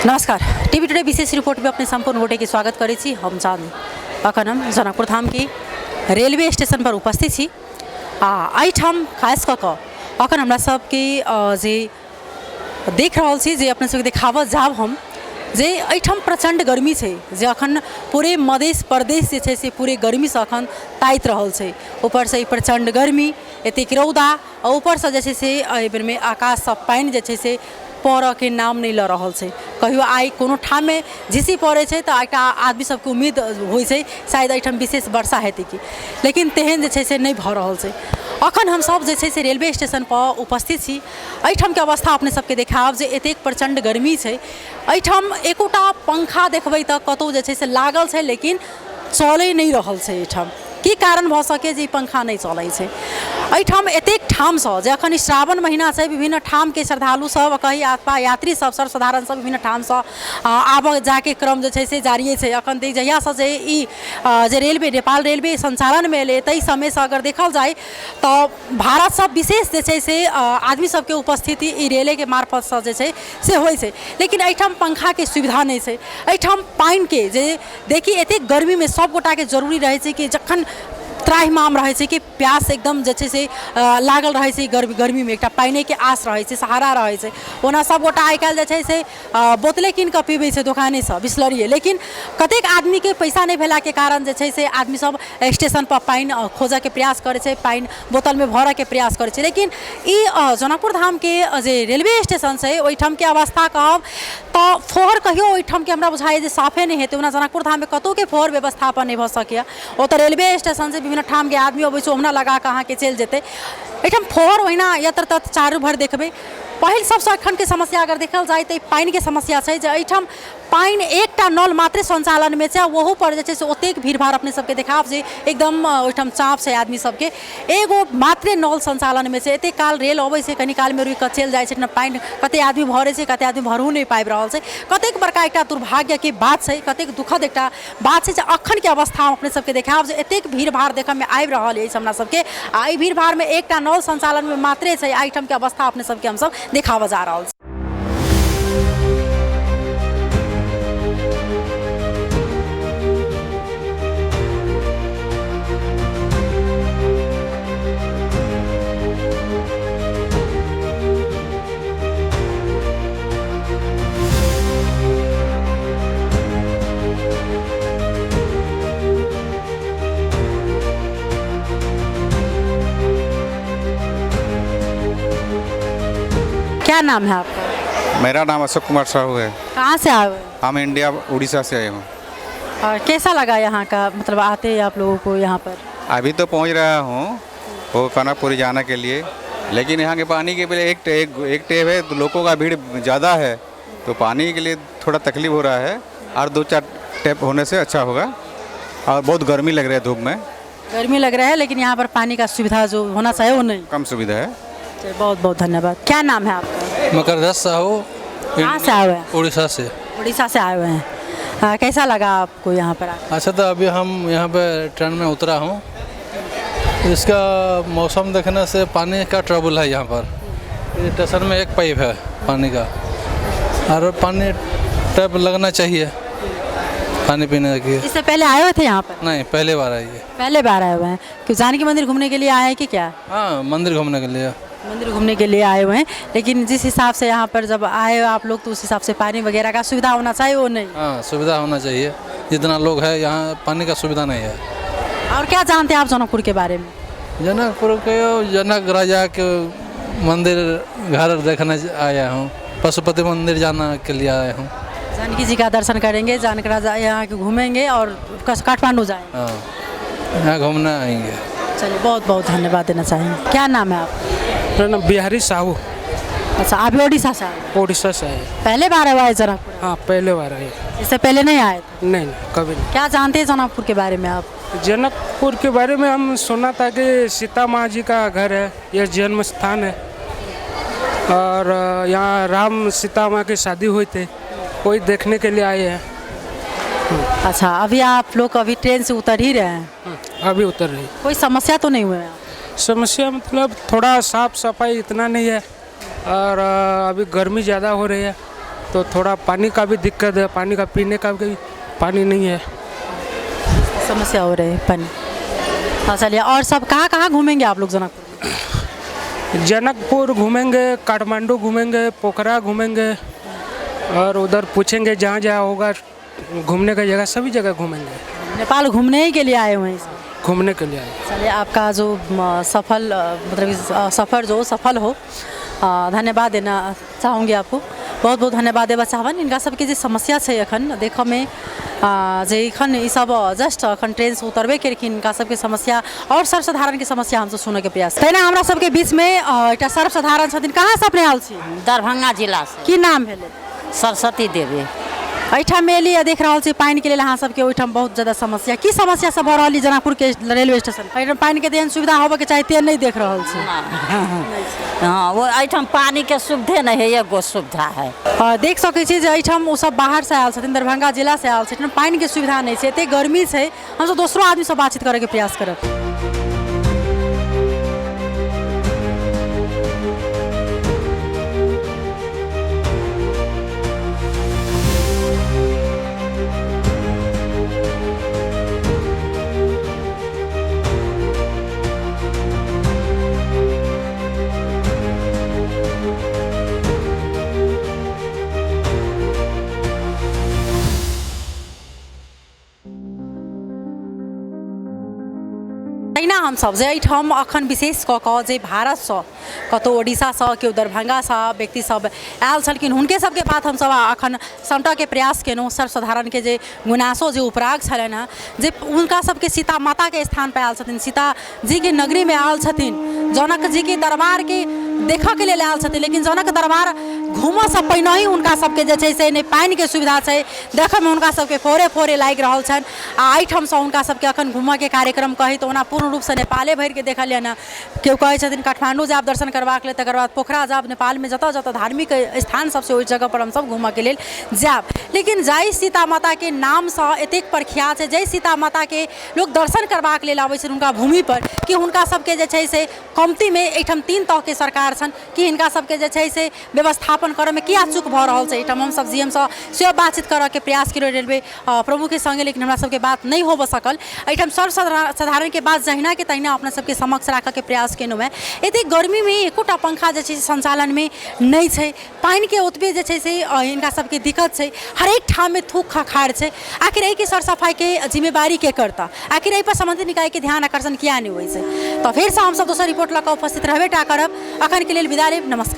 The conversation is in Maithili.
नमस्कार, टीवी टुडे विशेष रिपोर्ट में अपने संपूर्ण गोटे के स्वागत करै छी। हम चाँद अखन हम जनकपुर धाम के रेलवे स्टेशन पर उपस्थित छी आ एहिठाम खास कऽ कऽ अखन हमरा सबके जे देख रहल छी जे अपने सबके देखाबऽ जायब हम जे एहिठाम प्रचण्ड गर्मी छै, जे अखन पूरे मधेश प्रदेश जे छै से पूरे गर्मीसँ अखन ताति रहल छै। ऊपरसँ ई प्रचण्ड गर्मी, एतेक रौदा आ ऊपरसँ जे छै से एहि बेरमे आकाशसँ पानि जे छै से पड़ऽके नाम नहि लऽ रहल छै। कहियो आइ कोनो ठाममे झीसी पड़ै छै तऽ एकटा आदमी सबके उम्मीद होइ छै शायद एहिठाम विशेष वर्षा हेतै की, लेकिन तेहन जे छै से नहि भऽ रहल छै। अखन हमसब जे छै से रेलवे स्टेशनपर उपस्थित छी। एहिठामके अवस्था अपने सबके देखायब जे एतेक प्रचण्ड गर्मी छै, एहिठाम एकोटा पंखा देखबै तऽ कतहु जे छै से लागल छै लेकिन चलै नहि रहल छै। एहिठाम की कारण भऽ सकैए जे ई पंखा नहि चलै छै एहिठाम? एतेक ठामसँ जे अखन ई श्रावण महिना छै, विभिन्न ठामके श्रद्धालु सब कही अथवा यात्री सब, सर्वसाधारण सब विभिन्न ठामसँ आबऽ जाके क्रम जे छै से जारिये छै। अखन तऽ जहियासँ जे ई जे रेलवे नेपाल रेलवे सञ्चालनमे एलै ताहि समयसँ अगर देखल जाय तऽ भारतसँ विशेष जे छै से आदमी सबके उपस्थिति ई रेलेके मार्फतसँ जे छै से होइ छै, लेकिन एहिठाम पंखाके सुविधा नहि छै। एहिठाम पानिके जे देखी, एतेक गर्मीमे सब गोटाके जरूरी रहै छै कि जखन त्राहिमाम रहै छै कि प्यास एकदम जे छै से लागल रहै छै, गर्मीमे एकटा पानिएके आस रहै छै, सहारा रहै छै। ओना सब गोटा आइ काल्हि जे छै से बोतले कीन कऽ पीबै छै दोकानेसँ बिसलरिये, लेकिन कतेक आदमीके पैसा नहि भेलाके कारण जे छै से आदमी सब स्टेशनपर पानि खोजऽके प्रयास करै छै, पानि बोतलमे भरऽके प्रयास करै छै। लेकिन ई जनकपुर धामके जे रेलवे स्टेशन छै ओहिठामके अवस्था कहब तऽ फोहर कहियो ओहिठामके हमरा बुझाइए जे साफे नहि हेतै। ओना जनकपुर धाममे कतहुके फोहर व्यवस्थापन नहि भऽ सकैए। ओतऽ रेलवे स्टेशन छै, विभिन्न ठामके आदमी अबै छै, ओहुना लगाकऽ अहाँके चलि जेतै। एहिठाम फोहर ओहिना यत्र तत्र चारू भर देखबै। पहिल सबसँ एखनके समस्या अगर देखल जाय तऽ पानिके समस्या छै, जे एहिठाम पानि एकटा नल मात्रे सञ्चालनमे छै आ ओहूपर जे छै से ओतेक भीड़भाड़ अपने सबके देखायब जे एकदम ओहिठाम चाप छै आदमी सबके। एगो मात्रे नल सञ्चालनमे छै। एतेक काल रेल अबै छै, कनी कालमे रुकि कऽ चलि जाइ छै। पानि कतेक आदमी भरै छै, कतेक आदमी भरहु नहि पाबि रहल छै। कतेक बड़का एकटा दुर्भाग्यके बात छै, कतेक दुःखद एकटा बात छै जे अखनके अवस्था हम अपने सबके देखायब जे एतेक भीड़भाड़ देखऽमे आबि रहल अछि हमरा सबके आ एहि भीड़भाड़मे एकटा नल सञ्चालनमे मात्रे छै। एहिठामके अवस्था अपने सबके हमसब देखाबऽ जा रहल छी। क्या नाम है आपका? मेरा नाम अशोक कुमार साहू है। कहाँ से आए हुए? हम इंडिया उड़ीसा से आए हूँ। और कैसा लगा यहाँ का, मतलब आते हैं आप लोगों को यहाँ पर? अभी तो पहुँच रहा हूँ वो कनकपुरी जाने के लिए, लेकिन यहाँ के पानी के लिए एक एक, एक टेप है तो लोगों का भीड़ ज़्यादा है तो पानी के लिए थोड़ा तकलीफ हो रहा है और दो चार टेप होने से अच्छा होगा। और बहुत गर्मी लग रही है धूप में। गर्मी लग रहा है, लेकिन यहाँ पर पानी का सुविधा जो होना चाहिए वो नहीं, कम सुविधा है। चलिए, बहुत बहुत धन्यवाद। क्या नाम है आपका? मकरध्वज साहू। कहाँ से आए हुए हैं? उड़ीसा से। उड़ीसा से आए हुए हैं। हाँ, कैसा लगा आपको यहाँ पर आकर? अच्छा, तो अभी हम यहाँ पे ट्रेन में उतरा हूँ। इसका मौसम देखने से पानी का ट्रबल है यहाँ पर। स्टेशन में एक पाइप है पानी का और पानी टैप लगना चाहिए पानी पीने के। इससे पहले आए हुए थे यहाँ पर? नहीं, पहले बार आई है। पहले बार आए हुए हैं। क्यों, जानकी मंदिर घूमने के लिए आए हैं कि क्या? हाँ, मंदिर घूमने के लिए। मंदिर घूमने के लिए आए हुए हैं, लेकिन जिस हिसाब से यहाँ पर जब आए हो आप लोग तो उस हिसाब से पानी वगैरह का सुविधा होना चाहिए वो नहीं। हाँ, सुविधा होना चाहिए। जितना लोग है यहाँ पानी का सुविधा नहीं है। और क्या जानते हैं आप जनकपुर के बारे में? जनकपुर के जनक राजा के मंदिर घर देखने आया हूँ, पशुपति मंदिर जाना के लिए आया हूँ। जानकी जी का दर्शन करेंगे, जानक राजा यहाँ के घूमेंगे और काठमांडू जाएंगे। हाँ, यहाँ घूमने आएंगे। चलिए, बहुत बहुत धन्यवाद देना चाहेंगे। क्या नाम है आपका? मेरा नाम बिहारी साहू। अच्छा, आप भी उड़ीसा से आए? उड़ीसा से आए। पहले बार आए जनकपुर? हाँ, पहले बार आए। इससे पहले नहीं आए थे? नहीं नहीं, कभी नहीं। क्या जानते हैं जनकपुर के बारे में आप? जनकपुर के बारे में हम सुना था कि सीता माँ जी का घर है, यह जन्म स्थान है और यहाँ राम सीता माँ की शादी हुई थी, वही देखने के लिए आए हैं। अच्छा, अभी आप लोग अभी ट्रेन से उतर ही रहे हैं? अभी उतर रही। कोई समस्या तो नहीं हुई है? समस्या मतलब थोड़ा साफ सफाई इतना नहीं है और अभी गर्मी ज़्यादा हो रही है। तो थोड़ा पानी का भी दिक्कत है, पानी का पीने का भी पानी नहीं है। समस्या हो रही है पानी। हाँ चलिए, और सब कहाँ कहाँ घूमेंगे आप लोग जनकपुर? जनकपुर घूमेंगे, काठमांडू घूमेंगे, पोखरा घूमेंगे और उधर पूछेंगे जहाँ जहाँ होगा घूमने का जगह, सभी जगह घूमेंगे। नेपाल घूमने ही के लिए आए हुए हैं? घूमने के लिए आए। चलिए, आपका जो सफल मतलब सफ़र जो सफल हो, धन्यवाद देना चाहूँगी आपको, बहुत बहुत धन्यवाद देबऽ चाहबनि। हिनका सबके जे समस्या छै एखन देखऽमे जे एखन ई सब जस्ट एखन ट्रेनसँ उतरबे केलखिन, हिनका सबके समस्या आओर सर्वसाधारणके समस्या हमसब सुनऽके प्रयास। तहिना हमरा सबके बीचमे एकटा सर्वसाधारण छथिन। कहाँसँ अपने आयल छी? दरभंगा जिलासँ। की नाम भेलै? सरस्वती देवी। एहिठाम एली आ देख रहल छी पानिके लेल अहाँ सबके ओहिठाम बहुत ज्यादा समस्या, की समस्या सब भऽ रहल यऽ जनकपुरके रेलवे स्टेशन एहिठाम? पानिके तेहन सुविधा होबऽके चाही तेहन नहि देख रहल छी। हँ, वो एहिठाम पानिके सुविधे नहि है, एगो सुविधा है। देख सकै छी जे एहिठाम ओ सब बाहरसँ आयल छथिन, दरभंगा जिलासँ आयल छथिन, पानिके सुविधा नहि छै, एतेक गर्मी छै। हमसब दोसरो आदमीसँ बातचीत करैके प्रयास करब। तहिना हमसब जे एहिठाम अखन विशेष कऽ कऽ जे भारतसँ कतहु ओडिशासँ केओ दरभंगासँ व्यक्ति सब आयल छलखिन, हुनके सबके बात हमसब अखन समटऽके प्रयास केलहुँ। सर्वसाधारणके जे गुनासो जे उपराग छलनि हेँ जे हुनका सबके सीता माताके स्थानपर आयल छथिन, सीताजीके नगरीमे आयल छथिन, जनक जीके दरबारके देखऽके लेल आयल छथिन, लेकिन जनक दरबार घूमऽसँ पहिनहि हुनका सबके जे छै से नहि पानिके सुविधा छै, देखऽमे हुनका सबके फोरे फोरे लागि रहल छनि। आ एहिठामसँ हुनका सबके अखन घूमऽके कार्यक्रम कही तऽ ओना पूर्ण रूपसँ नेपाले भरिके देखलियनि हँ। केओ कहै छथिन काठमाण्डू जायब दर्शन करबाक लेल, तकर बाद पोखरा जायब, नेपालमे जतऽ जतऽ धार्मिक स्थान सब छै ओहि जगहपर हमसब घूमऽके लेल जायब। लेकिन जाहि सीता माताके नामसँ एतेक प्रख्यात छै, जाहि सीता माताके लोक दर्शन करबाक लेल अबै छनि हुनका भूमिपर, कि हुनका सबके जे छै से कमतीमे एहिठाम 3 तहके सरकार छनि, कि हिनका सबके जे छै से व्यवस्थापन करऽमे किया चूक भऽ रहल छै? एहिठाम हमसब जी एमसँ सेहो बातचीत करऽके प्रयास केलहुँ रेलवे प्रमुखके सङ्गे, लेकिन हमरा सबके बात नहि होबऽ सकल। एहिठाम सर्वसाधारणके बात जहिनाके तहिना अपना सबके समक्ष राखऽके प्रयास केलहुँ हेँ। एतेक गर्मीमे एकोटा पंखा जे छै से सञ्चालनमे नहि छै, पानिके ओतबे जे छै से हिनका सबके दिक्कत छै, हरेक ठाममे थूक खखार छै। आखिर एहिके सर सफाइके जिम्मेवारी के करता? आखिर एहिपर सम्बन्धित निकायके ध्यान आकर्षण किया नहि होइ छै? तऽ फेरसँ हमसब दोसर रिपोर्ट लऽ कऽ उपस्थित रहबे टा करब। अखनके लेल विदा लेब, नमस्कार।